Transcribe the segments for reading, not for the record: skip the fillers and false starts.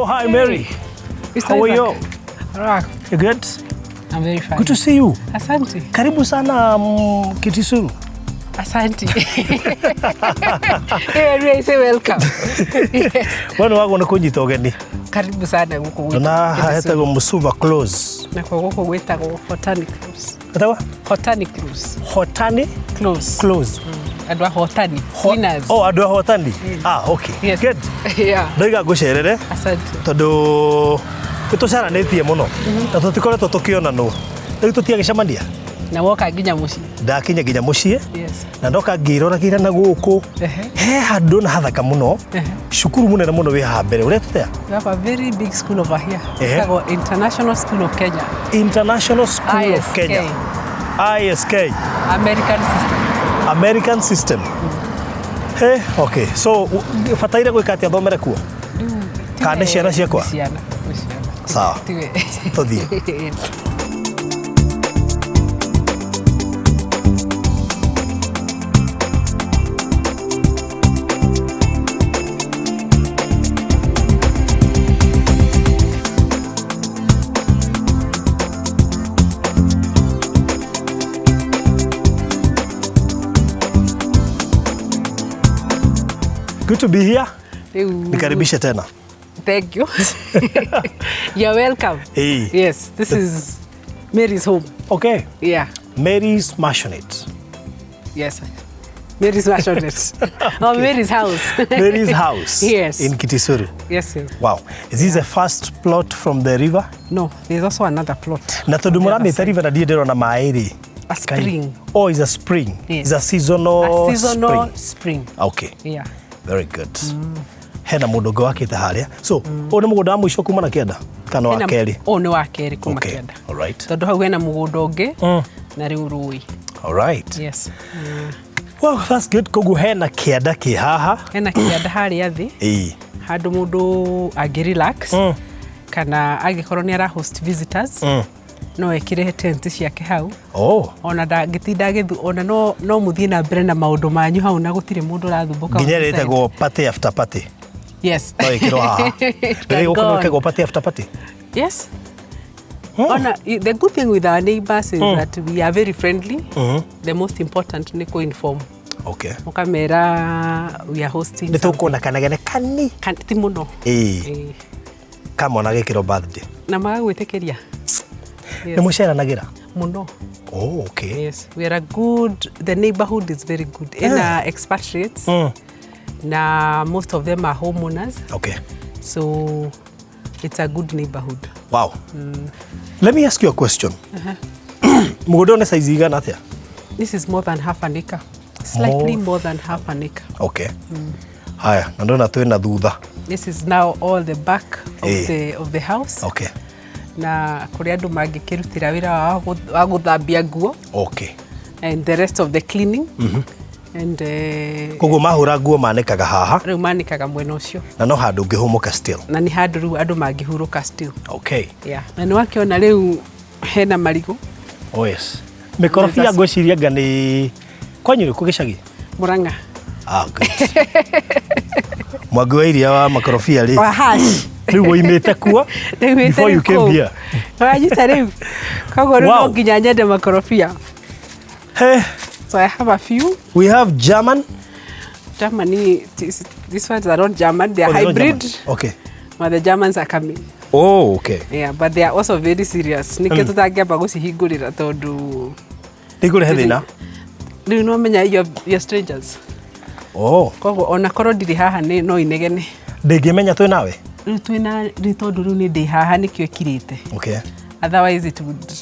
Hi Mary. Mr. How are Isaac. you? Alright. You good? I'm very fine. Good to see you. Asante. Karibu sana Kitisuru. Asante. Yeah, really say welcome. Yes. We nĩ wagwo nĩ kũnyita ũgeni. Karibu sana guku gwitũ. Na haha hetagwo Musuva Close. Nakuo guku gwitagwo Hotani Close. Hetagwo Hotani Close. Hotani Close. Close. Andũ a Hotani. Winners. Oh, andũ a Hotani. Ah, okay. Yes. Good. Yeah. Ndoiga ngũcerere Asante. tondũ nĩ tũcaranĩtie mũno na tũtikoretwo tũkĩonanwo. Rĩu tũtiagĩcemania. Na woka nginya mũciĩ. Ndakinya nginya mũciĩ Yes. na ndoka ngĩroragĩra na gũkũ. Ehe. He handũ na hathaka mũno. Ehe. Cukuru mũnene mũno wĩ haha mbere. Ũretwo atĩa? We have a very big school over here. Ehe. Ĩtagwo International School of Kenya. International School of ISK. Kenya. ISK. American system. American system. Hey, okay. So bataire gwĩka atĩa thomere kuo? Rĩu Kana nĩ ciana ciakwa? Nĩ ciana. Nĩ ciana. Sawa. Tiwe. Tũthiĩ. Yes. Good to be here. Rĩu Nikaribishe tena. Thank you. You're welcome. Hey. Yes, this is Mary's home. Okay. Yeah. Mary's Maisonette. Yes. Mary's Maisonette. Or Mary's house. Mary's house. Yes. In Kitisuru. Yes, yes. Wow. Is this the first plot from the river? No, there's also another plot. Na tondu On the other muramĩte side. river na ndirĩ ndĩrona maĩ rĩ. A spring. Oh, it's a spring. Yes. It's a seasonal, A seasonal spring. spring. Okay. Yeah. Very good. Hena mũndũ ũngĩ wakĩte harĩa. So, ũyũ nĩ mũgũnda wa mũico kuma na kĩanda kana wa Hena- kerĩ? Ũyũ nĩ wa kerĩ kuma Okay. kĩanda. All right. Tondũ hau hena mũgũnda ũngĩ na rĩu rũĩ. All right. Yes. Well, that's good. Koguo hena kĩanda kĩ haha. Hena kĩanda harĩa thĩ. Ĩĩ. Handũ mũndũ angĩ relax kana angĩkorwo nĩ ara host visitors no ekĩre tent ciake hau. Oh. Ona ndangĩtinda agĩthu ona no mũthiĩ na mbere na maũndũ manyu hau na gũtirĩ mũndũ ũrathumbũka. Nginya outside. ĩrĩa ĩtagwo party after party. Yes. No ĩkĩrwo haha. It can Rĩrĩ go gũkũ on. nĩ ĩkagwo party after party. Yes. Ona, the good thing with our neighbors is that we are very friendly. The most important nĩ kũ-inform. Okay. Ũkamera we are hosting. Nĩ tũkuona kanegene kani. Ti mũno. Ĩĩ. Ĩĩ. Kamwana gĩkĩrwo birthday. Na magagwĩtĩkĩria. Nĩ mũceranagĩra? Mũno. Oh, okay. Yes. We are a good, the neighborhood is very good. Ina expatriates. Na most of them are homeowners. Okay. So it's a good neighborhood. Wow. Let me ask you a question. Mũgũnda ũyũ nĩ size igana atĩa? This is more than half an acre. Slightly More- more than half an acre. Okay. Haya, na ndona twĩna thutha. This is now all the back of, Eh. the house. Okay. Na kũrĩa andũ mangĩkĩrutĩra wĩra wao wa gũthambia nguo Okay. and the rest of the cleaning. And Koguo mahũra nguo manĩkaga haha rĩu manĩkaga mwena ũcio na no handũ ũngĩhũmũka still. na nĩ handũ rĩu andũ mangĩhurũka still. Okay. Yeah. Na nĩ wakĩona rĩu hena marigũ. Oh yes. Mĩkorobia ngwĩciria anga nĩ kwanyu nĩ kũ gĩcagi? Mũrang'a. Ah, good. Mwangi wa iria wa makorobia rĩ. Wa hash. Rĩu woimĩte kuo Ndaumĩte before you rĩu came kũu. here. Wanyita rĩu. Koguo rĩu Wow. no nginya nyende makorobia. Hey, So I have a few. we have German. Germany, these ones are not German, they are Oh, they're not hybrid. German. Okay. But the Germans are coming. Oh, okay. Yeah, but they are also very serious. Nĩkĩo tũtangĩamba gũcihingũrĩra tondũ Ndikũrehe thĩna. rĩu no menya you're strangers. Oh, Koguo ona korwo ndirĩ haha nĩ no inegene. ndĩngĩmenya twĩ nawe. Rĩu twĩna rĩ tondũ rĩu nĩ ndĩ haha nĩkĩo ĩkirĩte. Okay. Otherwise it would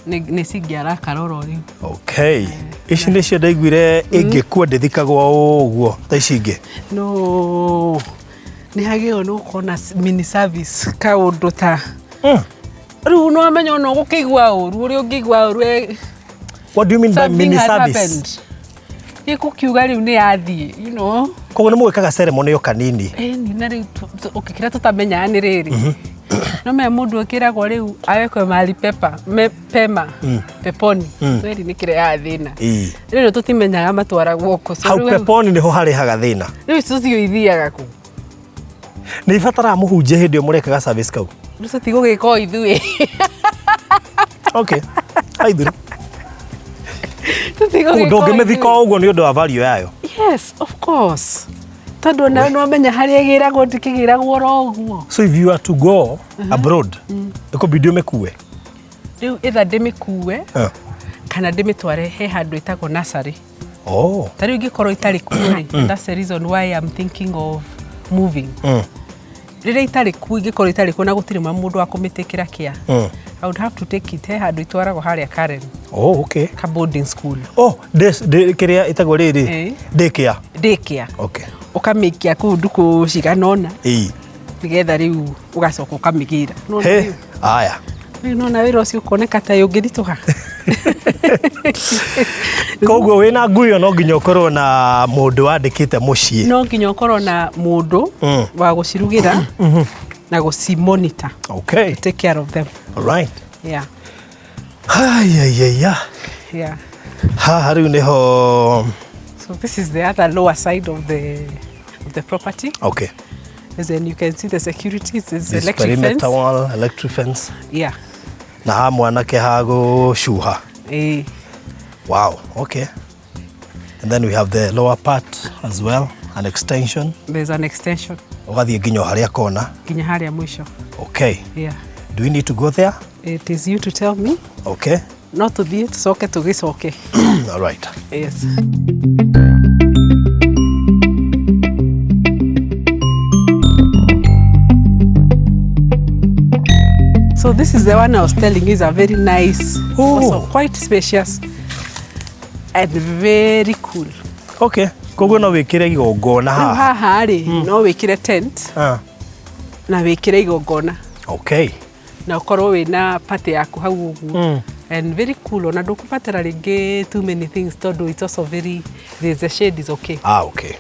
nĩ cingĩarakara oro rĩu. Okay. Ici nĩcio ndaiguire ĩngĩkua ndĩthikagwo ũguo ta ici ingĩ. No nĩ hagĩrĩirwo nĩ gũkorwo na mini service kaũndũ ta rĩu no amenya ona ũgũkĩigua ũru ũrĩa ũngĩigua ũru What do you mean by something mini has service? happened. Gĩkũkiuga rĩu nĩ yathiĩ, you know. Koguo nĩ mũgĩkaga ceremony o kanini. Ĩni na rĩu ũkĩkĩra tũtamenyaga nĩ rĩrĩ. No menya mũndũ ĩkĩragwo rĩu awekwe mahali pepa me, pema peponi kweri nĩ kĩrehaga thĩna. Ĩĩ. Rĩu tũtimenyaga matwaragwo kũ. So Hau rĩu peponi nĩho harehaga thĩna. rĩu tũcio ithiaga kũ. Nĩ ibataraga mũhunjia hĩndĩ ĩyo mũrekaga service kau? Rĩu tũtigũgĩka o ithuĩ. Okay. Aithuru. Tũtigũgĩka o Ndũngĩmĩthika ithuĩ. o ũguo nĩ ũndũ wa value yayo. Yes, of course, tondũ ona no menya harĩa ĩgĩragwo, ndĩkĩgĩragwo oro ũguo. So if you are to go abroad, ĩkũbidi ũmĩkue. Rĩu ĩtha ndĩmĩkue Ah. kana ndĩmĩtware he handũ ĩtagwo nursery. Oh. Ta rĩu ingĩkorwo itarĩ kuo rĩ, that's the reason why I'm thinking of moving. Rĩrĩa itarĩ kuo, ingĩkorwo itarĩ kuo na gũtirĩ ma mũndũ wa kũmĩtĩkĩra kĩa, I would have to take it he handũ itwaragwo harĩa Karen, Oh, okay. ka boarding school. Oh, this kĩrĩa ĩtagwo rĩrĩ? Eh. Daycare. Daycare. Okay. Ũkamĩikia kũu ndukũ cigana ũna, Ĩĩ. nĩgetha rĩu ũgacoka ũkamĩgĩra. Nĩwona? He. Rĩu Aya. Rĩu nona wĩra ũcio ũkoneka ta ũngĩritũha. Koguo wĩna ngui ĩyo no nginya ũkorwo na mũndũ wandĩkĩte mũciĩ. No nginya ũkorwo na mũndũ wa gũcirugĩra na gũcimonitor. Okay. Take care of them. All right. Yeah. Ayayaya. Yeah. Haha rĩu nĩho. So this is the other lower side of the property. Okay. And then you can see the security. It's This electric perimeter fence. wall, electric fence. Yeah. Na ha mwanake ha gũcuha. Eh. Wow. Okay. And then we have the lower part as well, an extension. There's an extension. Ũgathiĩ nginya o harĩa kona. Nginya harĩa mũico. Okay. Yeah. Do we need to go there? It is you to tell me. Okay. No tũthiĩ tũcoke tũgĩcoke. All right. Yes. So this is the one I was telling you is a very nice, Oh. also quite spacious and very cool. Okay. Koguo no wĩkĩre igongona Rĩu haha. haha rĩ, no wĩkĩre tent Ah. na wĩkĩre igongona Okay. na ũkorwo wĩna party yaku hau ũguo and very cool, ona ndũkũbatara rĩngĩ too many things tondũ it's also very, there's the shade is okay. Ah, okay.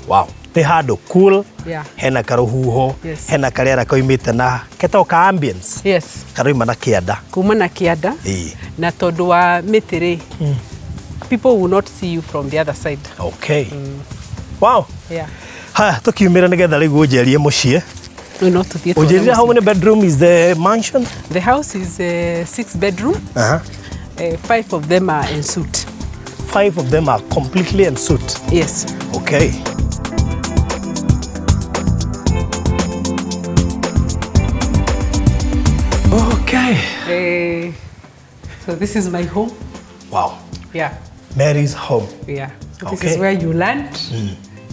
Wow. Nĩ handũ cool. Yeah. Hena karũhuho. Yes. Hena karĩera koimĩte na ketagwo ka ambience. Yes. Karoima na kĩanda. Kuma na kĩanda. Ĩĩ. Na tondũ wa mĩtĩ rĩ, people will not see you from the other side. Okay. Wow. Yeah. Haya, tũkiumĩra nĩgetha rĩu ũnjerie mũciĩ. Rĩu no tũthiĩ tuone Ũnjĩrire how mũciĩ. many bedroom is the mansion? The house is six bedroom. Five of them are en suite. Five of them are completely en suite. Yes. Okay. Okay. So this is my home. Wow. Yeah. Mary's home. Yeah. So this Okay. is where you land.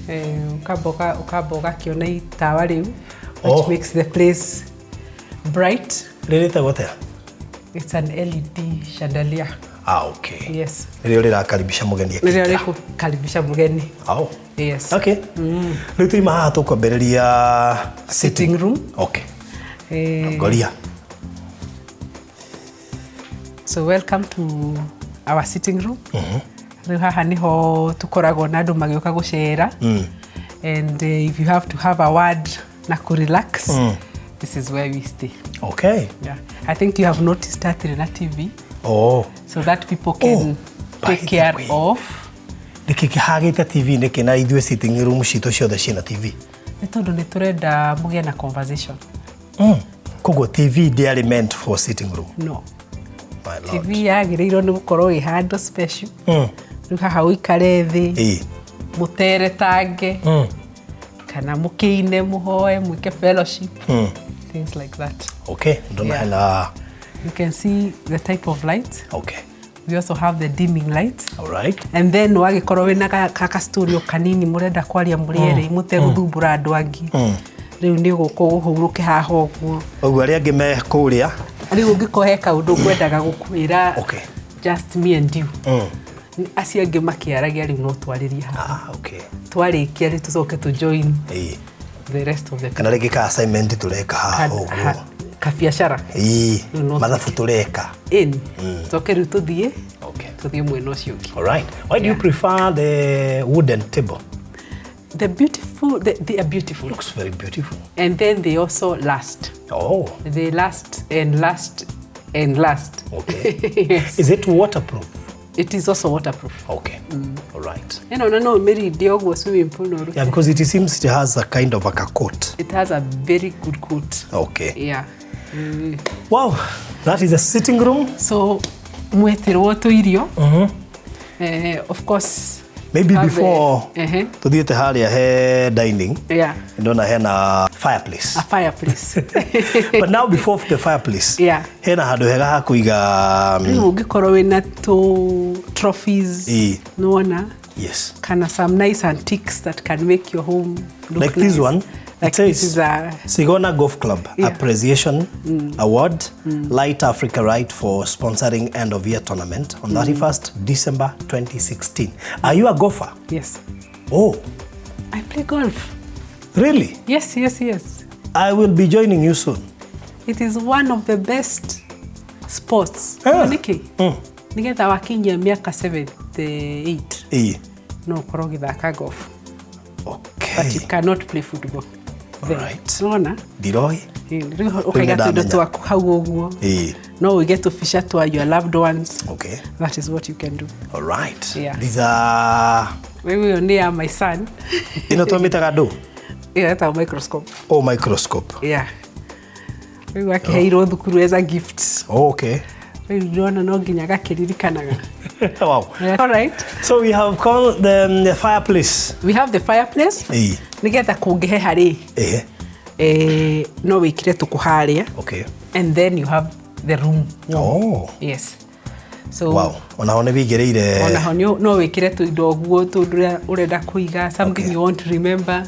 Ũkamba ũgakĩona itawa rĩu, which Oh. makes the place bright. Rĩrĩ rĩtagwo atĩa? It's an LED chandelier. Ah, okay. Yes. Nĩrĩo rĩrakaribisha mũgeni Nĩrĩo akĩingĩra. rĩkũkaribisha mũgeni. Oh. Yes. Okay. Rĩu tuima haha tũkwambĩrĩria Sitting room. Okay. Eh, Tongoria. So welcome to our sitting room. Rĩu haha nĩho tũkoragwo na andũ magĩũka gũcera. And if you have to have a word na kũ-relax, this is where we stay. Okay. Yeah. I think you have noticed hatirĩ na TV Oh. so that people can Oh, by take the care way. of. Nĩkĩ kĩhagĩte TV nĩkĩ na ithuĩ sitting room citũ ciothe ciĩna TV? Nĩ tondũ nĩ tũrenda mũgĩe na conversation. Koguo TV ndĩarĩ meant for sitting room. No. My lord. TV yagĩrĩirwo nĩ gũkorwo ĩ handũ special. Rĩu haha ũikare thĩ, Ĩĩ. mũteretange kana mũkĩine, mũhoe, mwĩke fellowship, things like that. Okay. Ndona Yeah. hena. You can see the type of light. Okay. We also have the dimming light. All right. And then wagĩkorwo wĩna ka story kanini mũrenda kwaria mũrĩ erĩ mũtegũthumbũra andũ angĩ, rĩu nĩ ũgũka ũhurũke haha ũguo. Ũguo arĩa angĩ me kũrĩa. Rĩu ũngĩkorwo he kaũndũ ngwendaga gũkwĩra, Okay. just me and you, acio angĩ makĩaragia, rĩu no twarĩrie haha. Ah, okay. Twarĩkia rĩu tũcoke tũ join Ĩĩ. the rest of the Kana rĩngĩ ka assignment tũreka haha ũguo. Kabiacara. Ĩĩ. Rĩu no Mathabu tũreka. In coke rĩu tũthiĩ Okay. tũthiĩ mwena ũcio ũngĩ. All right. Why do you Yeah. prefer the wooden table? The beautiful, they are beautiful. Looks very beautiful. And then they also last. Oh. They last and last and last. Okay. Yes. Is it waterproof? It is also waterproof. Okay. All right. Ĩno na no ũmĩrindie ũguo swimming pool no ũrute. Yeah, because it seems it has a kind of like a coat. It has a very good coat. Okay. Yeah. Wow, that is a sitting room. So mwetirwo tũirio. Of course. Maybe have before uh-huh. tuthiĩte harĩa he dining, Yeah. ndona hena fireplace. A fireplace. But now before the fireplace, Yeah. hena handũ hega ha kũiga Rĩu ũngĩkorwo wĩna tũ trophies Ĩĩ. nĩwona Yes. kana some nice antiques that can make your home look Like this nice. one. Like It says this is a Sigona Golf Club Yeah. Appreciation Award, Light Africa Right for sponsoring end of year tournament on 31st December 2016. Are you a golfer? Yes. Oh, I play golf. Really? Yes. I will be joining you soon. It is one of the best sports. Ah. Nĩkĩ? Nĩgetha wakinyia mĩaka 78 Ĩĩ. no ũkorwo ũgĩthaka golf. Okay. But you cannot play football then. Alright. Nĩwona? Ndiroi. Rĩu ũkaiga tũindo ndamenya. twaku hau ũguo. Ĩĩ. No ũige tũbica twa your loved ones. Okay. That is what you can do. All right. Yeah. These are Rĩu ĩyo nĩ ya my son. Ĩno twamĩtaga ndũ? Ĩyo ĩtagwo microscope. Oh, microscope. Yeah. Rĩu akĩheirwo thukuru as a gift. Oh, okay. Rĩu ndĩrona no nginya gakĩririkanaga. Wow. All right. So we have called the fireplace. We have the fireplace. Ĩĩ. Nĩgetha kũngĩheha rĩ, Ĩĩ. No wĩkĩre tũkũ harĩa. Okay. And then you have the room. Oh. Yes. So Wow. Onaho nĩ wĩigĩrĩire. onaho no wĩkĩre tũindo ũguo tũndũ ũrĩa ũrenda kũiga, something Okay. you want to remember.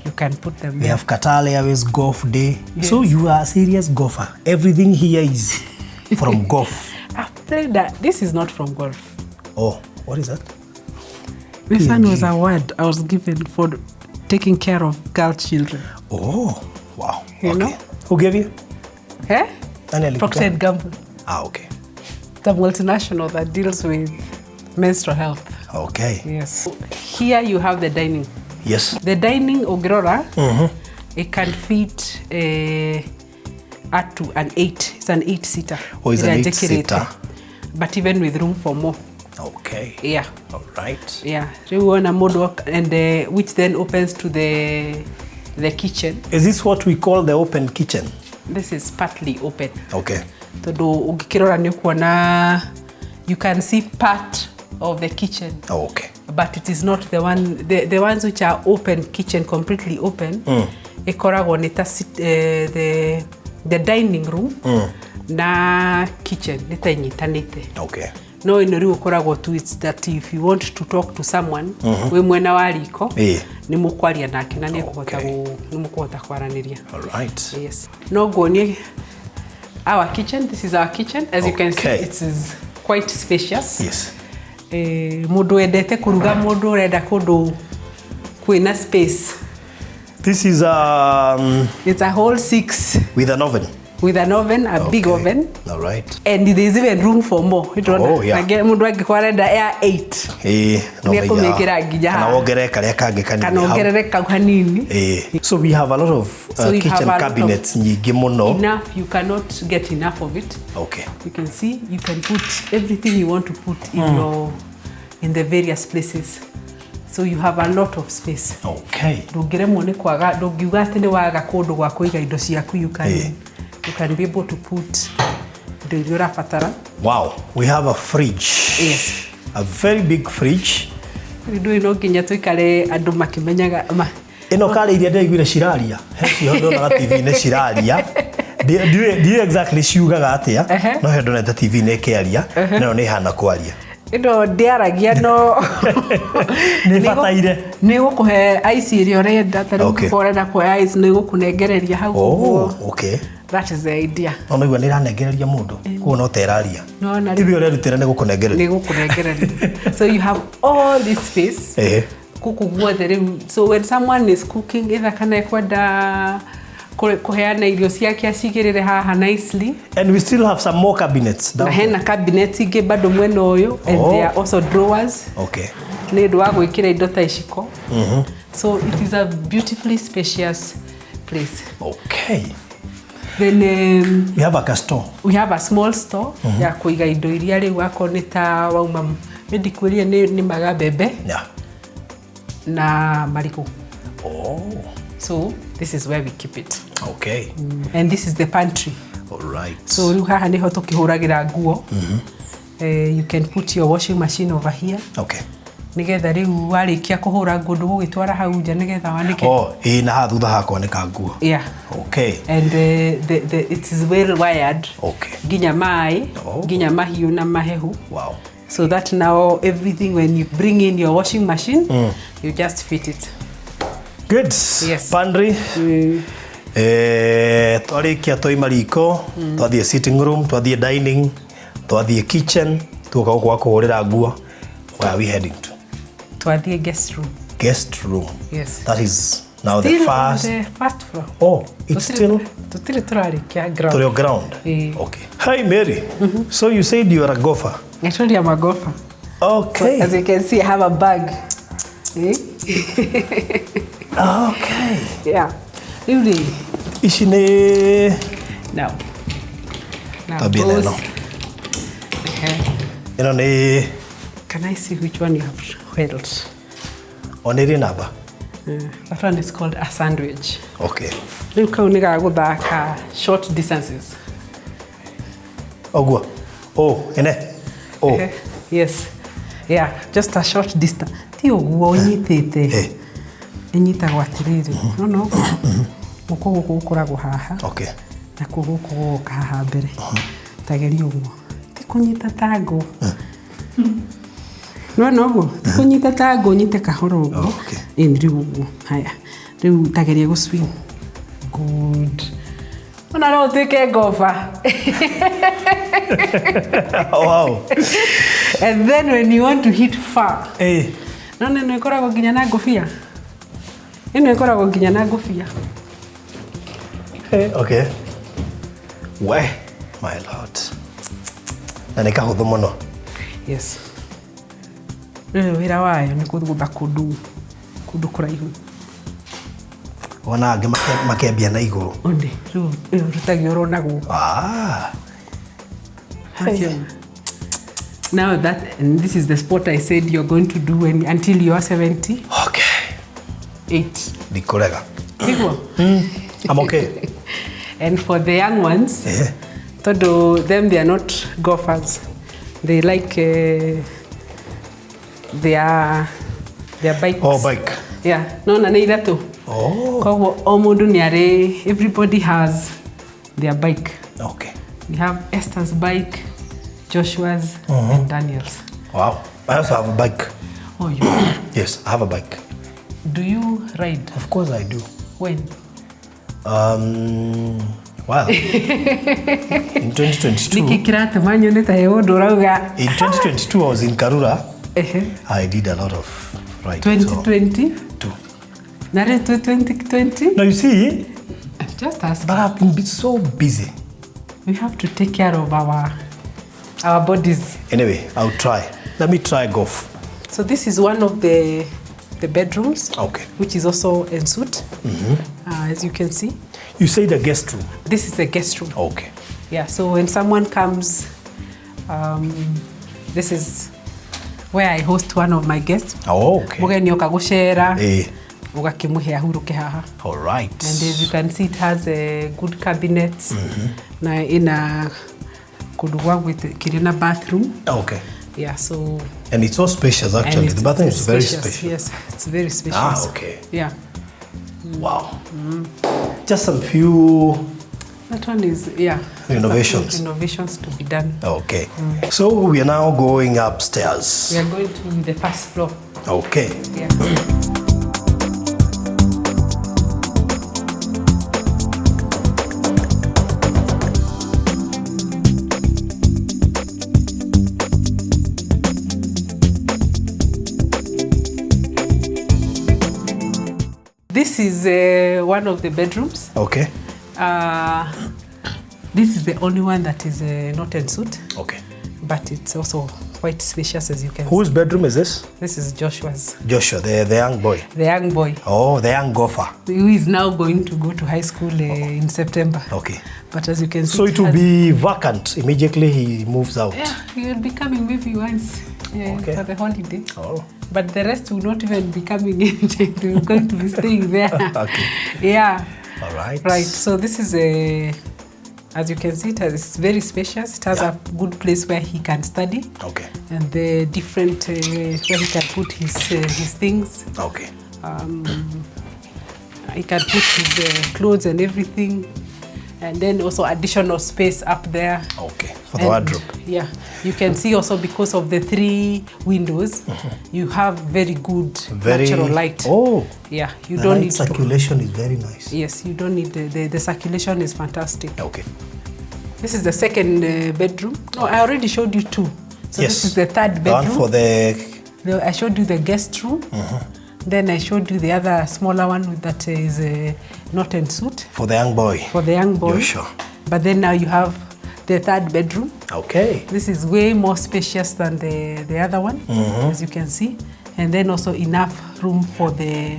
You can put them We there. have Qatar Airways Golf Day. Yes. So you are a serious golfer. Everything here is from golf. I've played that. This is not from golf. Oh, what is that? This one was a award I was given for taking care of girl children. Oh, wow. You Okay. know? Who gave you? Eh? Nani alikupa? Procter and Gamble. Ah, okay. The multinational that deals with menstrual health. Okay. Yes. Here you have the dining. Yes. The dining Ogrora, it can fit up to an 8. It's an 8-seater. Oh, it's an 8-seater. But even with room for more. Okay. Yeah. All right. Yeah. Rĩu wona mũndũ and which then opens to the kitchen. Is this what we call the open kitchen? This is partly open. Okay. Tondũ ũngĩkĩrora nĩ ũkuona you can see part of the kitchen. Oh, okay. But it is not the one, the ones which are open kitchen, completely open. Ĩkoragwo nĩ ta the dining room na kitchen nĩ ta inyitanĩte. Okay. No ĩno rĩu ũkoragwo tu it's that if you want to talk to someone wĩ mwena wa riko, Ĩĩ. nĩ mũkwaria nake na nĩ ekũhota Okay. nĩ mũkũhota kwaranĩria. All right. Yes. No nguonie our kitchen. This is our kitchen. As you can see, Okay. it is quite spacious. Yes. Mũndũ wendete kũruga, mũndũ ũrenda kũndũ kwĩna space. This is It's a whole 6 with an oven. With an oven, a big Okay. oven. All right. And there is even room for more. Oh, yeah. Mũndũ angĩkorwo arenda ya 8. Ĩĩ, no Nĩ maiga. ekũmĩkĩra nginya Kana haha. wongerere karĩa kangĩ kanini Kana hau. ongerere kau hanini. Ĩĩ. So we have a lot of So we have kitchen a lot of- cabinets nyingĩ mũno. Enough, you cannot get enough of it. Okay. You can see you can put everything you want to put in your in the various places. So you have a lot of space. Okay. Ndũngĩremwo nĩ kwaga, ndũngiuga atĩ nĩ waga kũndũ gwa kũiga indo ciaku. You can, Ĩĩ. you can be able to put indo iria ũrabatara. Wow. We have a fridge. Yes. A very big fridge. Rĩu no nginya tũikare andũ makĩmenyaga Ĩno karĩ iria ndĩraiguire ciraria. He cio ndonaga TV-inĩ ciraria. Ndiũĩ exactly ciugaga atĩa, Ehe. no he ndonete TV-inĩ ĩkĩaria, nayo nĩ ĩhana kwaria. Ĩno ndĩaragia no Nĩ ĩbataire. Nĩ gũkũhe ice ĩrĩa ũrenda ta rĩu Okay. ũngĩkorwo ũrenda kũhe ice nĩ gũkũnengereria hau Oh, ũguo. okay. That is the idea. No naigua nĩ ĩranengereria mũndũ, koguo no ta ĩraria. Nĩwona rĩu? Ibi ũrerutĩra nĩ gũkũnengereria. Nĩ gũkũnengereria. So you have all this space Ĩĩ. kũkũ guothe rĩu. So when someone is cooking, either kana ekwenda kũheana irio ciake acigĩrĩre haha nicely. And we still have some more cabinets down Na there. hena cabinet ingĩ bado mwena ũyũ and Oh. there are also drawers Okay. nĩ ũndũ wa gwĩkĩra indo ta iciko. So it is a beautifully spacious place. Okay. Then We have a store. We have a small store ya kũiga indo iria rĩu akorwo nĩ ta wauma nĩndikwĩrire nĩ maga mbembe na marigũ. Oh. So this is where we keep it. Okay. And this is the pantry. All right. So rĩu haha nĩho tũkĩhũragĩra nguo. You can put your washing machine over here. Okay. Nĩgetha rĩu warĩkia kũhũra nguo ndũgũgĩtwara hau nja nĩgetha wanĩke. Oh, ĩ na haha thutha hakwa nĩ ka nguo. Yeah. Okay. And it is well wired. Okay. Nginya maĩ, Oh. nginya mahiũ na mahehu. Wow. So that now everything, when you bring in your washing machine, you just fit it. Good. Yes. Pantry. Twarĩkia twaima riko, twathiĩ sitting room, twathiĩ dining, twathiĩ kitchen, tuoka gũkũ gwa kũhũrĩra nguo. Where are we heading to? Twathiĩ guest room. Guest room. Yes. That is now the Still on first. the first floor. Oh, it's still Tutire turarikia ground. To your ground. Eh. Okay. Hi Mary. So you said you are a golfer. I told you I'm a golfer. Okay. So, as you can see, I have a bag. Eh? Okay. Yeah. Really. Ici nĩ Now. Now Tabia those- neno. Okay. Ĩno nĩ Can I see which one you have held? o nĩ ĩrĩ namba. That one is called a sandwich. Okay. Rĩu kau nĩ ga gũthaka short distances. Ũguo. Oh, ĩne. Oh. Okay. Yes. Yeah, just a short distance. Ti ũguo ũnyitĩte. Eh. Ĩnyitagwo atĩrĩrĩ. No no. Guoko gũkũ gũkoragwo haha. Okay. Nakuo gũkũ gũgoka haha mbere. Tageria ũguo. Ti kũnyita ta ngũ. No no ũguo. Ti kũnyita ta ngũ, nyite kahora ũguo. Okay. Ĩni rĩu ũguo. Haya. Rĩu tageria gũ swing. Good. Ona no ũtuĩke golfer. Wow. And then when you want to hit far. Eh. No no ĩno ĩkoragwo nginya na ngũbia. Ĩno ĩkoragwo nginya na ngũbia. Eh, okay. We, my lord. Na nĩ kahũthũ mũno. Yes. Rĩu wĩra wayo nĩ kũgũtha kũndũ kũndũ kũraihu. Wona angĩ makĩambia na igũrũ. Onde rĩu ĩyo rutagio oro na gũkũ. Ah. Now that, and this is the sport I said you're going to do when, until you are 78. Okay. Ndikũrega. Tiguo? I'm okay. And for the young ones, Eh. tondu them they are not golfers. They like their bikes. Oh, bike. Yeah. No, na nĩ ithatũ. Oh. Koguo o mũndũ nĩ arĩ, everybody has their bike. Okay. We have Esther's bike, Joshua's, and Daniel's. Wow. I also have a bike. Oh, you Yes, I have a bike. Do you ride? Of course I do. When? Well, in 2022, Nĩkĩ kĩratũma nyone ta he ũndũ ũrauga? in 2022 I was in Karura. Ehe. I did a lot of riding. 2020? So, two. Na rĩu twĩ 2020? Now you see, Just ask. but I've been so busy. We have to take care of our bodies. Anyway, I'll try. Let me try golf. So this is one of the bedrooms. Okay. Which is also en suite, as you can see. You say the guest room. This is the guest room. Okay. Yeah, so when someone comes, this is where I host one of my guests. Oh, okay. Mũgeni oka gũcera, Eh. ũgakĩmũhe ahurũke haha. All right. And as you can see, it has a good cabinet. Na ina kũndũ gwa gwĩkĩria na bathroom. Okay. Yeah, so And it's so spacious, and actually. The bathroom is very spacious. Yes, it's very spacious. Ah, okay. Yeah. Wow. Just some few. That one is, yeah. Renovations. Renovations to be done. Okay. So we are now going upstairs. We are going to the first floor. Okay. Yeah. This is one of the bedrooms. Okay. This is the only one that is not en suite. Okay. But it's also quite spacious, as you can Whose bedroom is this? see. This is Joshua's, Joshua, the young boy. the young boy, Oh, the young gopher. who is now going to go to high school in September. Okay. But as you can see, So it will has- be vacant immediately he moves out. Yeah, he will be coming maybe once Okay. for the holiday. Oh. But the rest will not even be coming in. They're going to be staying there. Okay. Yeah. All right. Right. So this is a, as you can see, it's very spacious. It has Yeah. a good place where he can study. Okay. And the different where he can put his things. Okay. He can put his clothes and everything, and then also additional space up there. Okay. For the And, wardrobe. Yeah, you can see also because of the three windows, you have very good Very natural light. Oh. Yeah, you the don't light need to. circulation is very nice. Yes, you don't need the circulation is fantastic. Okay. This is the second bedroom. No, I already showed you two. So yes. this is the third The one bedroom. for the I showed you the guest room. Then I showed you the other smaller one with that is not en suite for the young boy. for the young boy. Joshua. But then now you have the third bedroom. Okay. This is way more spacious than the other one, as you can see. And then also enough room for the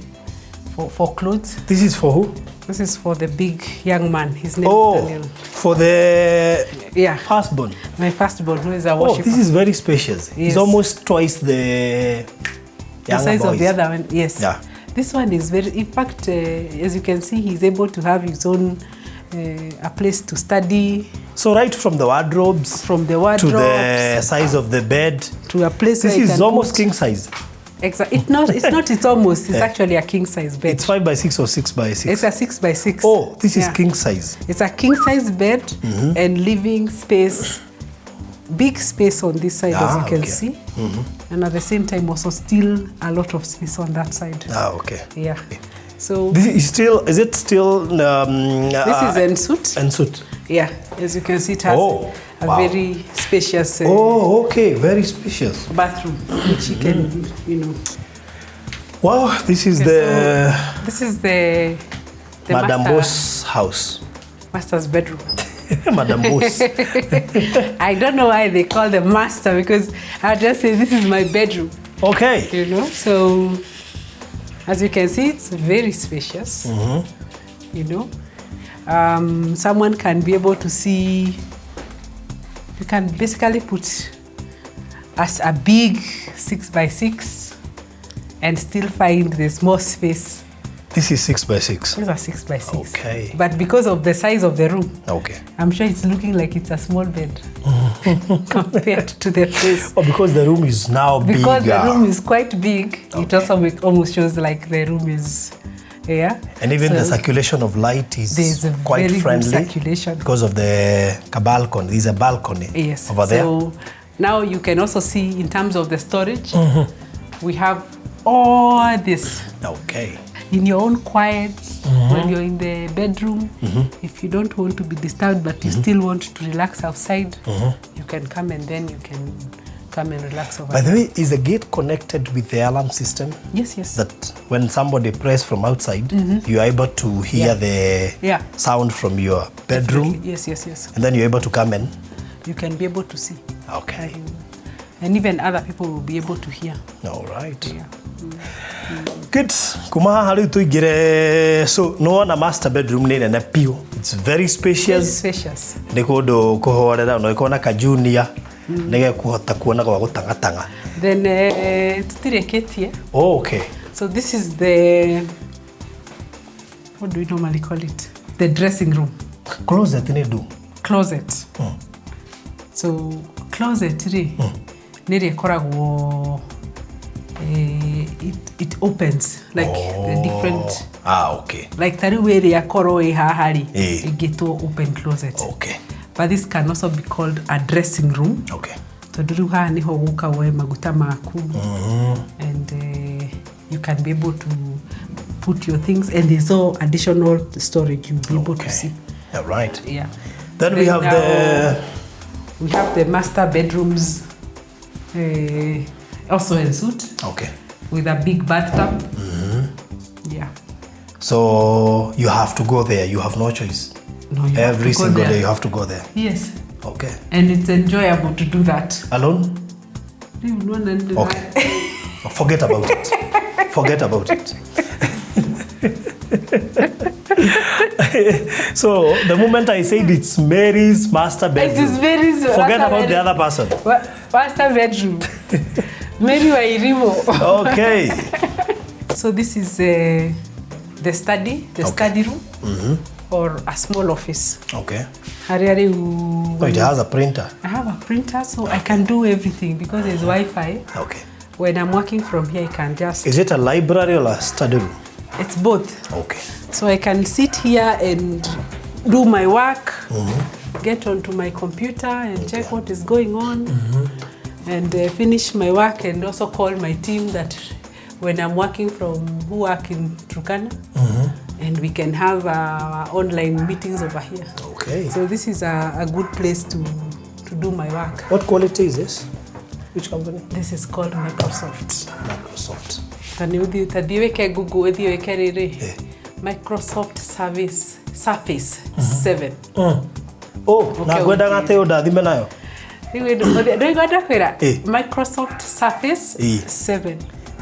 for clothes. This is for who? This is for the big young man. His name is Oh, Daniel. for the Yeah, firstborn. my firstborn, who is a Oh, worshipper. this is very spacious. Yes. It's almost twice the the younger size of boys. the other one. Yes. Yeah. This one is very. In fact, as you can see, he's able to have his own a place to study So right from the wardrobes from the to wardrobe the size of the bed. to a place. This where he is can almost put- king size. Exactly. It's not. It's not. It's almost. It's actually a king size bed. It's 5 by 6 or 6 by 6. It's a 6 by 6. Oh, this is Yeah. king size. It's a king size bed and living space, big space on this side, as Ah, you can okay. see, and at the same time also still a lot of space on that side. Ah, okay. Yeah. So This is still, is it still? this is en suite. En suite. Yeah, as you can see, it has Oh, a wow. very spacious Oh, okay. Very spacious. bathroom, which you can, you know. Wow, this is Okay, the so this is the Madam Boss house. master's bedroom. Madam Boss. I don't know why they call the master, because I just say this is my bedroom, Okay. you know. So as you can see, it's very spacious. You know, someone can be able to see. You can basically put as a big 6 by 6 and still find there's more space. This is 6 by 6. These are 6 by 6. Okay. But because of the size of the room, Okay. I'm sure it's looking like it's a small bed compared to the place. Oh, because the room is now Because bigger. the room is quite big, it Okay. also almost shows like the room is, yeah. And even the So circulation of light is there's a quite very good friendly circulation. because of the balcony. There's a balcony Yes. over there. So now you can also see in terms of the storage, we have all this. Okay. In your own quiet, when you're in the bedroom, if you don't want to be disturbed but you still want to relax outside, you can come and then you can come and relax over By there. the way, is the gate connected with the alarm system? Yes, yes. That when somebody press from outside, you are able to hear Yeah. the Yeah. sound from your bedroom, Yes, yes, yes. and then you're able to come in. You can be able to see. Okay. And even other people will be able to hear. All right. Yeah. Good. Kuma haha rĩu tũingĩre, so nĩwona master bedroom nĩ nene piũ. It's very Very spacious. spacious. Nĩ kũndũ kũhorera no ĩkorwo na ka junior nĩgekũhota kuona gwa gũtang'atang'a. Then tũtirĩkĩtie. Oh, okay. So this is the, what do we normally call it? The dressing room. Closet nĩ ndu. Closet. So closet rĩ, nĩ ĩrĩa ĩkoragwo it opens like the different, Ah, okay. like ta rĩu ĩrĩa korwo ĩ haha rĩ, Eh. ĩngĩtwo open closet. Okay. But this can also be called a dressing room. Okay. Tondũ rĩu haha nĩho gũka woe maguta maku and you can be able to put your things, and there's all additional storage you'll be able to Okay. see. All right. Yeah. Then we have now the we have the master bedrooms, also en suite Okay. with a big bathtub. Yeah. So you have to go there. You have no choice. No, you have Every to go single there. day you have to go there. Yes. Okay. And it's enjoyable to do that. Alone? Rĩu nĩwona nĩ Okay. Forget about it. Forget about it. So the moment I said it's Mary's master bedroom, It is Mary's forget master about the bedroom. other person. Master bedroom. Mary Wairimu. Okay. So this is the study, the Okay. study room, or a small office. Okay. Harĩa rĩu Oh, it has a printer. I have a printer, so I can do everything because there's Wi-Fi. Okay. When I'm working from here, I can just... Is it a library or a study room? It's both. Okay. So I can sit here and do my work, get onto my computer and check what is going on, and finish my work, and also call my team that when I'm working from who work in Turkana, and we can have online meetings over here. Okay. So this is a good place to do my work. What quality is this? Which company? This is called Microsoft. Microsoft. Ta thiĩ wĩke Google, ũthiĩ wĩke rĩrĩ Microsoft Service Surface 7. Oh, na ngwendaga ũnjĩre. atĩ ũndathime nayo. Rĩu ndũigua ndakwĩra Eh. Microsoft Surface Eh. 7.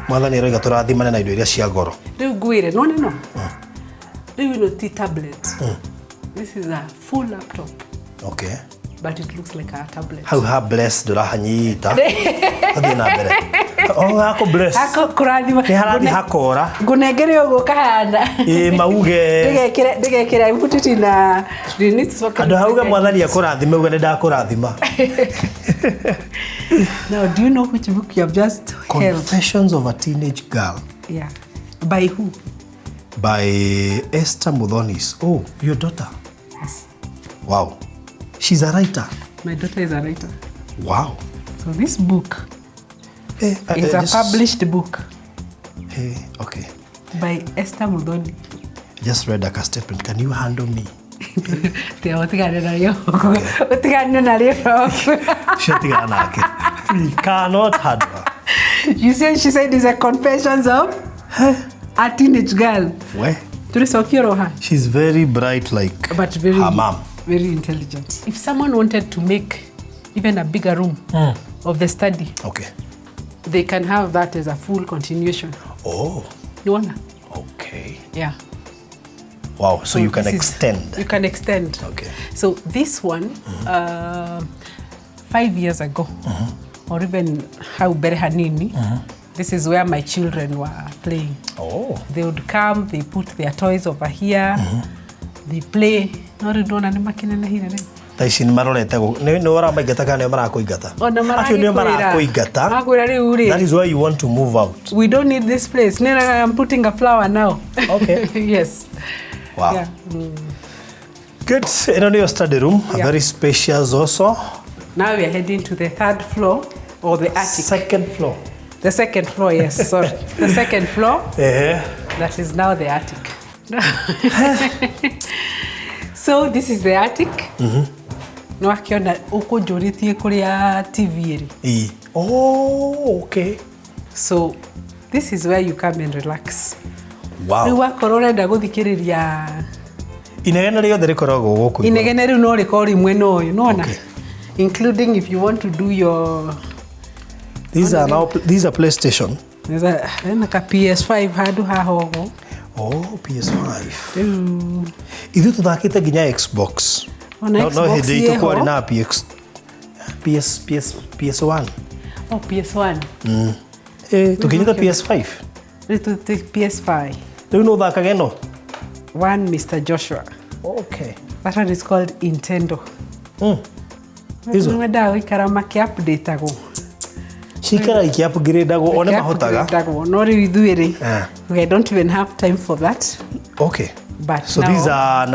Mwathani aroiga tũrathimane na indo iria cia goro. Rĩu ngwĩre none no rĩu ĩno ti tablet. This is a full laptop, Okay. but it looks like a tablet. Hau ha bless ndũrahanyita. Athiĩ na mbere. O gakũ bless. Hako kũrathima. Nĩ harathiĩ hakora. Ngũnengere ũguo kahana. Ĩ mauge. Ndĩgekĩra ibutiti na nini tũcoke. Andũ hauga mwathani akũrathime uge nĩ ndakũrathima. Now, do you know which book you have just held? Confessions of a Teenage Girl Yeah. By who? by Esther Muthonis. Oh, your daughter. Yes. Wow. She's a writer. My daughter is a writer. Wow. So this book is a published book Okay. by Esther Muthoni. I just read like a statement. Can you handle me? Tiga ũtigane narĩo. Ũtigane narĩo. Cio tigana nake. We cannot handle her. You said she said it's a confessions of a teenage girl. We? Tũrĩcokia oro ha. She's very bright like But very her mom. Very intelligent. If someone wanted to make even a bigger room of the study, Okay. they can have that as a full continuation. Oh, You wanna? okay. Yeah. Wow, so you can this extend. You can extend. Okay. So this one, 5 years ago, or even how mbere hanini, this is where my children were playing. Oh. They would come, they put their toys over here, they play. No rĩu ndona nĩ makĩnenehire rĩu. Thaa ici nĩ marorete nĩ ũramaingata kana nĩo marakũingata? Ona Acio nĩo marakũingata. Makwĩra rĩu rĩ. That is why you want to move out. We don't need this place. Nĩ I'm putting a flower now. Okay. Yes. Wow. Yeah. Good. Ĩno nĩyo study room, a Yeah. very spacious also. Now we are heading to the third floor or the attic. Second floor. The second floor, yes, sorry. The second floor, Eh. that is now the attic. So this is the attic. No akiona ũkũnjũrĩtie kũrĩa TV ĩrĩ. E. Oh, okay. So this is where you come and relax. Wow. Rĩu wakorwo ũrenda gũthikĩrĩria Inegene rĩothe rĩkoragwo gũkũ igũrũ. inegene rĩu no rĩkorwo rĩ mwena ũyũ nĩwona? Okay. Including if you want to do your These are now these are PlayStation. There's a hena ka PS5 handũ haha ũguo. Oh, PS5. Rĩu Ithuĩ tũthakĩte nginya Xbox. Ona No Xbox hĩndĩ itũ ĩho. kwarĩ na PX, PS, PS, PS1. Oh, PS1. Eh, tũkinyĩte PS5. Rĩu PS5. Rĩu nĩ ũthakaga ĩno? One Mr. Joshua. Okay. That one is called Nintendo. Izo? Nĩwendaga gũikara makĩ-update-agwo. Cikara ikĩ-upgrade-agwo one mahotaga. Makĩ-upgrade-agwo. No rĩu ithuĩ rĩ, Eh. we don't even have time for that. Okay. But So now, these are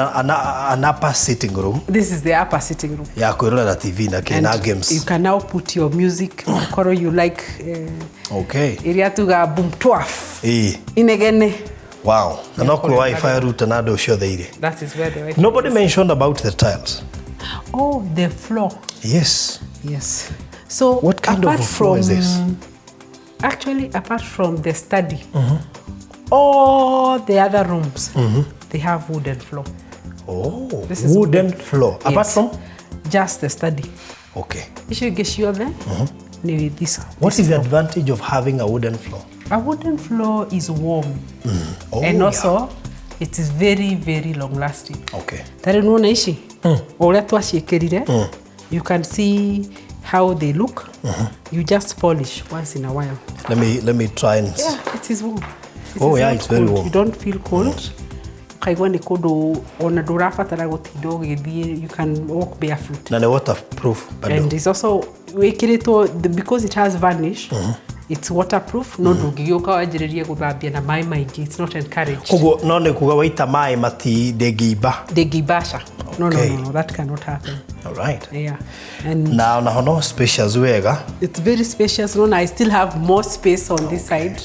an upper sitting room this is the upper sitting room. ya kwĩrorera TV na kĩ na And games. you can now put your music korwo you like Okay. ĩrĩa tugaga boom twaf. Ĩĩ. Inegene. Wow. Na no kuo WiFi router na andũ ciothe irĩ. That is where the Wi-Fi Nobody is. mentioned about the tiles. Oh, the floor. Yes. Yes. So What kind of apart a floor is this? Actually, apart from the study, all the other rooms, they have wooden floor. Oh, This is wooden floor. Apart Yes. from? Just the study. Okay. Icio ingĩ ciothe Nĩ this, What this is the floor. advantage of having a wooden floor? A wooden floor is warm. Oh, And yeah. also it is very very long lasting. Okay. Ta rĩu nĩwona ici o ũrĩa twaciĩkĩrire, you can see how they look. You just polish once in a while. Let me try and Yeah, it is warm. It Oh, is yeah, not it's very cold. warm. You don't feel cold. Ukaigua nĩ kũndũ ona ndũrabatara gũtinda ũgĩthiĩ, you can walk barefoot. Na nĩ waterproof bado. And it's also wĩkĩrĩtwo because it has varnish, it's waterproof, no ndũngĩgĩũka wanjĩrĩrie gũthambia na maĩ maingĩ, it's not encouraged. Koguo no nĩ kuga waita maĩ mati ndĩngĩimba. Ndĩngĩimbaca. No, no. Okay. No, no, that cannot happen. All right. Yeah, and Na onaho no spacious wega. It's very spacious. No, I still have more space on this side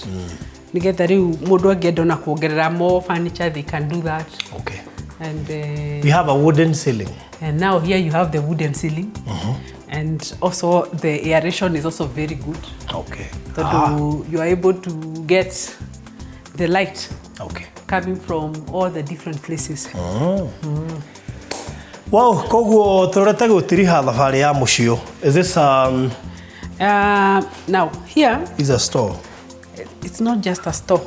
nigetha rĩu mũndũ angĩenda ona kuongerera more furniture, they can do that. Okay. And We have a wooden ceiling. And now here you have the wooden ceiling, and also the aeration is also very good tondũ you are able to get the light coming from all the different places. Wow, koguo tũrorete gũtiriha thabarĩ ya mũciĩ. Is this Now here is a store? It's not just a store.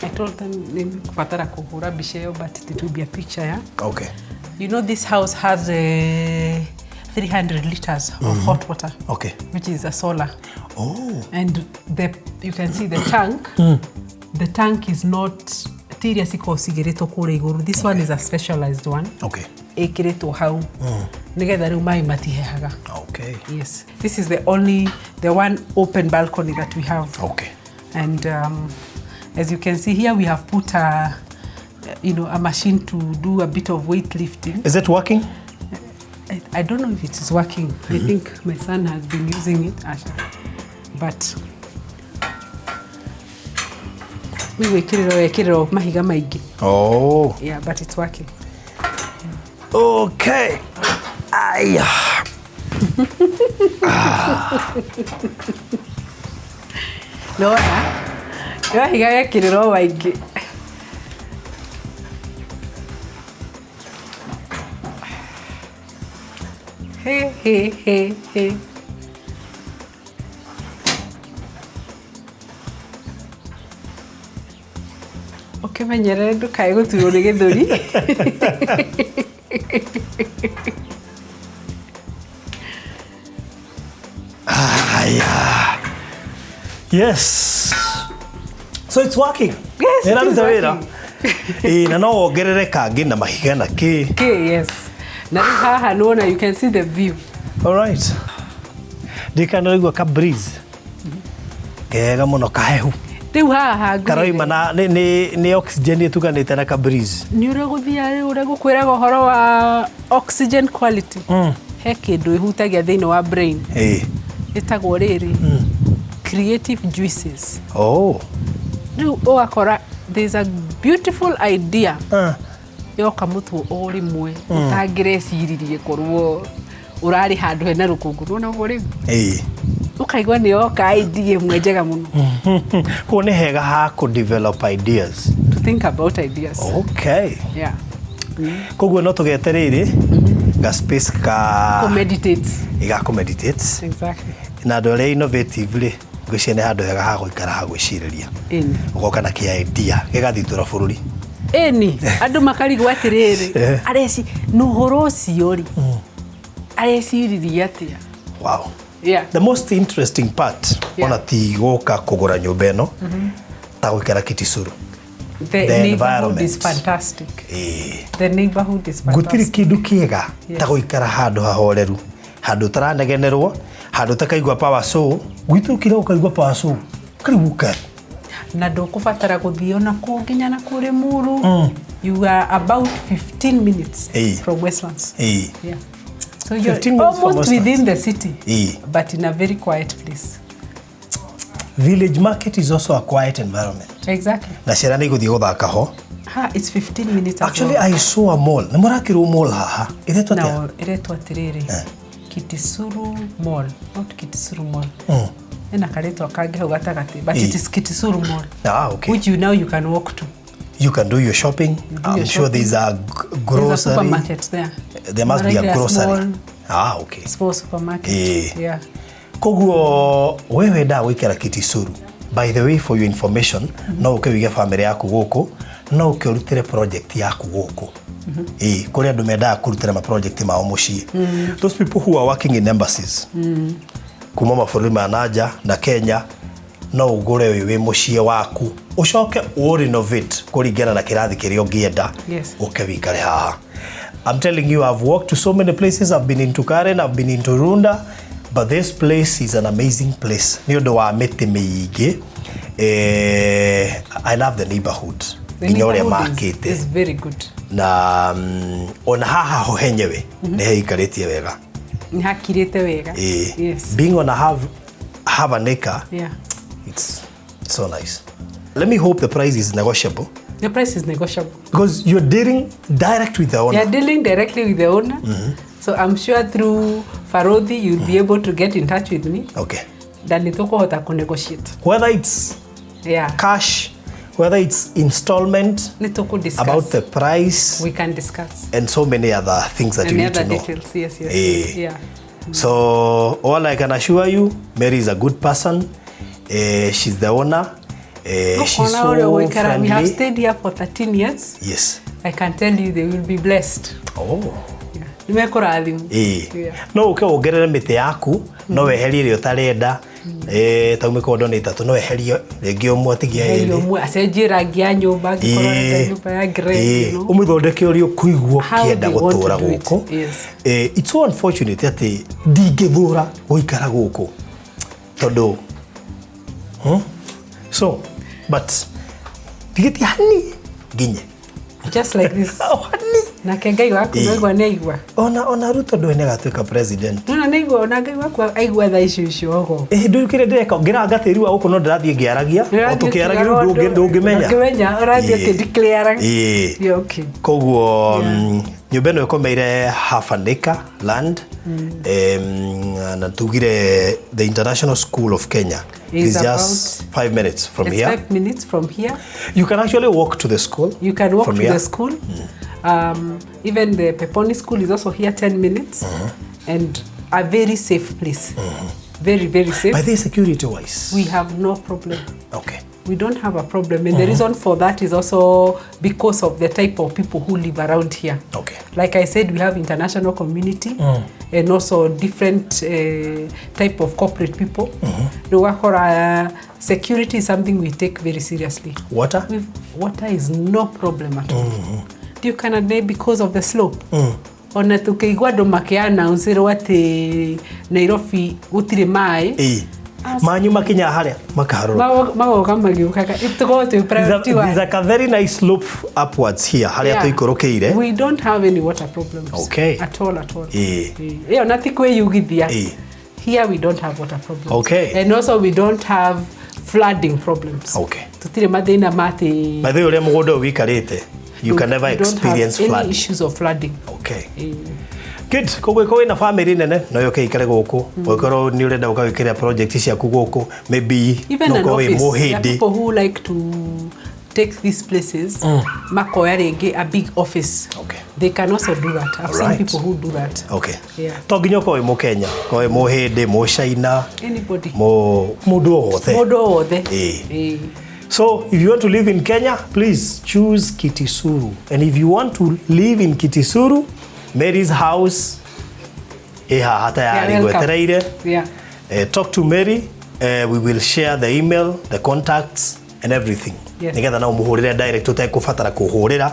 I told them nĩngũbatara kũhũra mbica ĩyo, but it will be a picture, yeah? Okay. You know this house has 300 liters of hot water, which is a solar. Oh. And the you can see the tank. The tank is not ti iria cikoragwo cigĩrĩtwo kũrĩa igũrũ. This one is a specialized one. Ĩkĩrĩtwo hau nĩgetha rĩu maĩ matihehaga. Yes, this is the only the one open balcony that we have. And as you can see here, we have put a you know a machine to do a bit of weight lifting. Is it working? I don't know if it is working. I think my son has been using it, Asha. But we wekĩrĩrwo mahiga maingĩ. Oh. Yeah, but it's working. Okay. Aya. Nona nĩ mahiga mekĩrĩrwo maingĩ. He he he he. Ũkĩmenyerere ndũkae gũturwo nĩ gĩthũri. Aya. Yes. So it's working. Yes, it is Ĩraruta wĩra. working. Ĩĩ, na no wongerere kangĩ na mahiga na kĩ. Okay, yes. Na rĩu haha nĩwona you can see the view. All right. Ndikana raigua ka breeze. Kega mũno kahehu. Rĩu haha Karoima na nĩ oxygen ĩtukanĩte na ka breeze. Nĩ ũrĩa gũthiaga rĩu ũrĩa gũkwĩraga ũhoro wa oxygen quality, he kĩndũ ĩhutagia thĩinĩ wa brain ĩtagwo rĩrĩ creative juices. Oh. Rĩu ũgakora there's a beautiful idea yoka mũtwe o rĩmwe ũtangĩreciririe korwo ũrarĩ handũ hena rũkũngũ nĩwona ũguo rĩu ũkaigua nĩ yoka idea ĩmwe njega mũno. Koguo nĩ hega ha kũ develop ideas. To think about ideas. Okay. Yeah. Koguo no tũgete rĩrĩ ga space ka Meditate. Ga kũ meditate. Exactly. Na andũ arĩa innovative rĩ, ngwĩciria nĩ handũ hega ha gũikara ha gwĩcirĩria. Ĩni. Ũgoka na kĩ idea gĩgathitũra bũrũri. Ĩni andũ makarigwo atĩrĩrĩ, areci na ũhoro ũcio rĩ areciririe atĩa? Wow. Yeah. The most interesting part ona ti gũka kũgũra nyũmba ĩno ta gũikara Kitisuru. The The neighborhood environment. is fantastic. Ĩĩ. The neighborhood is Gũtirĩ fantastic. kĩndũ kĩega Yes. ta gũikara handũ hahoreru, handũ ũtaranegenerwo, handũ ũtakaigua power saw. Gwitũ ũkira ũkaigua power saw ũkarigwo ũkai. Na ndũkũbatara gũthiĩ ona kũ nginya na kũrĩ Muru. You are about 15 minutes Ĩĩ. from Westlands. Ĩĩ. Yeah, so you're 15 minutes from almost Westlands. within the city, Ĩĩ. but in a very quiet place. Village market is also a quiet environment. Exactly. Na ciana nĩ igũthiĩ gũthaka ho. Ha, it's 15 minutes as Actually, well. I saw a mall. Nĩ mũrakĩrwo mall haha ĩretwo atĩa? Now ĩretwo atĩrĩrĩ, Kitisuru Mall, not Kitisuru Mall, ĩna karĩtwa kangĩ hau gatagatĩ, but Ĩĩ. it is Kitisuru Mall, Ah, okay. which you now you can walk to. You can do your shopping. Do I'm your sure shopping. there's a There's a grocery. supermarket there. There must be a Maraire grocery. small, Ah, okay. small supermarket. Ĩĩ. Yeah. Koguo we wendaga gũikara Kitisuru, by the way, for your information, no ũke wĩige family yaku gũkũ, no ũke ũrutĩre project yaku gũkũ. Ĩĩ, kũrĩ andũ mendaga kũrutĩra ma project mao mũciĩ, those people who are working in embassies kuma mabũrũri ma nanja na Kenya, no ũgũre ũyũ wĩ mũciĩ waku, ũcoke ũ renovate kũringana na kĩrathi kĩrĩa ũngĩenda. Ũke wĩikare haha. I'm telling you, I've walked to so many places. I've been into Karen, I've been into Runda, but this place is an amazing place. Nĩ ũndũ wa mĩtĩ mĩingĩ. I love the neighborhood. The Nginya ũrĩa neighborhood makĩte. Is very good. Na ona haha ho henyewe nĩ heikarĩtie wega. Nĩ hakirĩte wega. Ĩĩ. Being on a half an acre, it's so nice. Let me hope the price is negotiable. The price is negotiable. Because you're dealing direct with the owner. You're dealing directly with the owner. So I'm sure through Farodhi you'll be able to get in touch with me. Na nĩ tũkũhota kũ-negotiate. Whether it's cash, whether it's installment, Nĩ tũkũ-discuss. about the price, We can discuss. And so many other things that And you need to other know. details. Yes. Eh. Yes. Yeah. So all I can assure you, Mary is a good person. She's the owner. She's Ũkona so ũrĩa ũgũikara. We have friendly. stayed here for 13 years. I can tell you they will be blessed. Oh. Yeah. Nĩ mekũrathimwo. Ĩĩ. No ũke wongerere mĩtĩ yaku, no weherie ĩrĩa ũtarenda. Tau mĩkondo nĩ ĩtatũ, no weherie rĩngĩ ũmwe ũtigie Heria ĩrĩ. ũmwe acenjie rangi ya nyũmba angĩkorwo arenda nyũmba ya grey, you know. Ũmĩthondeke ũrĩa ũkũigua How ũkĩenda they want to gũtũra do it, gũkũ. yes. It's so unfortunate atĩ ndingĩthũra gũikara gũkũ tondũ So but tigĩtie hani nginye. Just like this. O hani. Nake Ngai waku Ĩĩ. naigua nĩ aigua. Ona Ruto ndũĩ nĩ agatuĩka president. Nona nĩ aigua, ona Ngai waku aigua thaa icio icio ogo. Ĩ ndũĩ kĩrĩa ndĩreka, ngĩranga tĩri wa gũkũ no ndĩrathiĩ ngĩaragia o tũkĩaragia rĩu ndũngĩmenya. Ndũngĩmenya, ũrathiĩ Ĩĩ. ũkĩ-declare. Ĩĩ. Yeah, okay. Koguo nyũmba ĩno ĩkomeire half an acre land, na tugire the International School of Kenya Is is just 5 minutes from It's here. 5 minutes from here. You can actually walk to the school You can walk from to here. The school. Even the Peponi school is also here 10 minutes, and a very safe place. Very, very safe. By the security wise, We have no problem. We don't have a problem. And the reason for that is also because of the type of people who live around here. Like I said, we have international community and also different type of corporate people. Rĩu ũgakora security is something we take very seriously. Water? Water is no problem at all. You can because of the slope. Ona tukĩigua andũ makĩ-announce-ĩrwo atĩ Nairobi gũtirĩ maĩ. Ĩĩ, manyu makinya harĩa makaharũrũka. Magoka magĩũkaga tũkorwo twĩ priority one. There's like a very nice slope upwards here harĩa tũikũrũkĩire. We don't have any water problems. At all, at all. Ĩĩ. Ĩĩ. Ĩyo na ti kwĩyugithia. Ĩĩ. Here we don't have water problems. And also we don't have flooding problems. Tũtirĩ mathĩna ma atĩ By the way, ũrĩa mũgũnda ũyũ wĩikarĩte, you can never we don't have experience any flooding. Issues of flooding. Okay. Ĩĩ. Good. Koguo ĩkorwo wĩna family nene no yũke ikare gũkũ, ũngĩkorwo nĩ ũrenda ũka gwĩkĩra project ciaku gũkũ, maybe Even no an ũkorwo wĩ office, there are mũhĩndĩ. People who like to take these places, makoya rĩngĩ a big office. They can also do that. I've seen people who do that. Yeah. To nginya ũkorwo wĩ mũkenya, ũkorwo wĩ mũhĩndĩ, mũcaina, Anybody. Mũndũ o wothe. Mũndũ o wothe. Ĩĩ. Ĩĩ. So if you want to live in Kenya, please choose Kitisuru. And if you want to live in Kitisuru, Mary's house ĩ haha tayari Yeah, welcome. gwetereire. Talk to Mary. We will share the email, the contacts and everything. Nigetha no mũhũrĩre direct ũtekũbatara kũhũrĩra.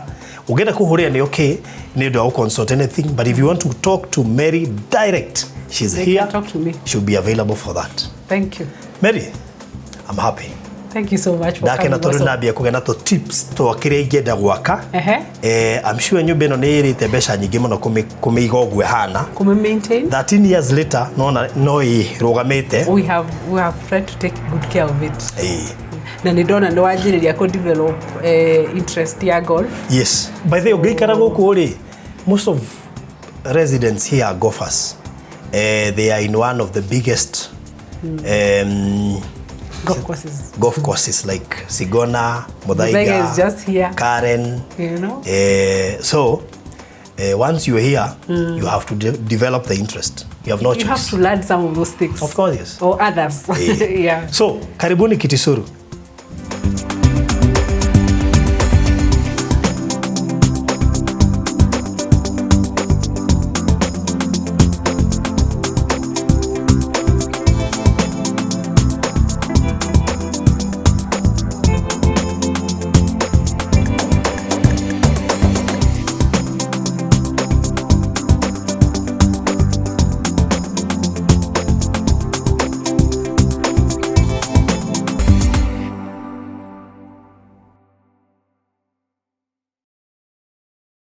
Ũngĩenda kũhũrĩra nĩ okay, nĩ ũndũ wa consult anything, but if you want to talk to Mary direct, she's They here. can talk to me. She'll be available for that. Thank you. Mary, I'm happy. Thank you so much for Ndakena coming tondũ also. nambia kũgĩa na tũ tips twa kĩrĩa ingĩenda gwaka. Ehe. I'm sure nyũmba ĩno nĩ ĩrĩte mbeca nyingĩ mũno kũmĩiga ũguo ĩhana. Kũmĩ maintain. 13 years later nona no ĩrũgamĩte. We have tried to take good care of it. Ĩĩ. Na nĩ ndona nĩ wanjĩrĩria kũ develop interest ya golf. Yes, by the way, ũngĩikara gũkũ rĩ, most of residents here are golfers. They are in one of the biggest Golf courses. Golf courses like Sigona, Muthaiga, Muthaiga is just here. Karen. You know? So once you're here, you have to develop the interest. You have no You have choice. To learn some of those things. Of course, yes. Or others. Eh. Yeah. So karibuni Kitisuru.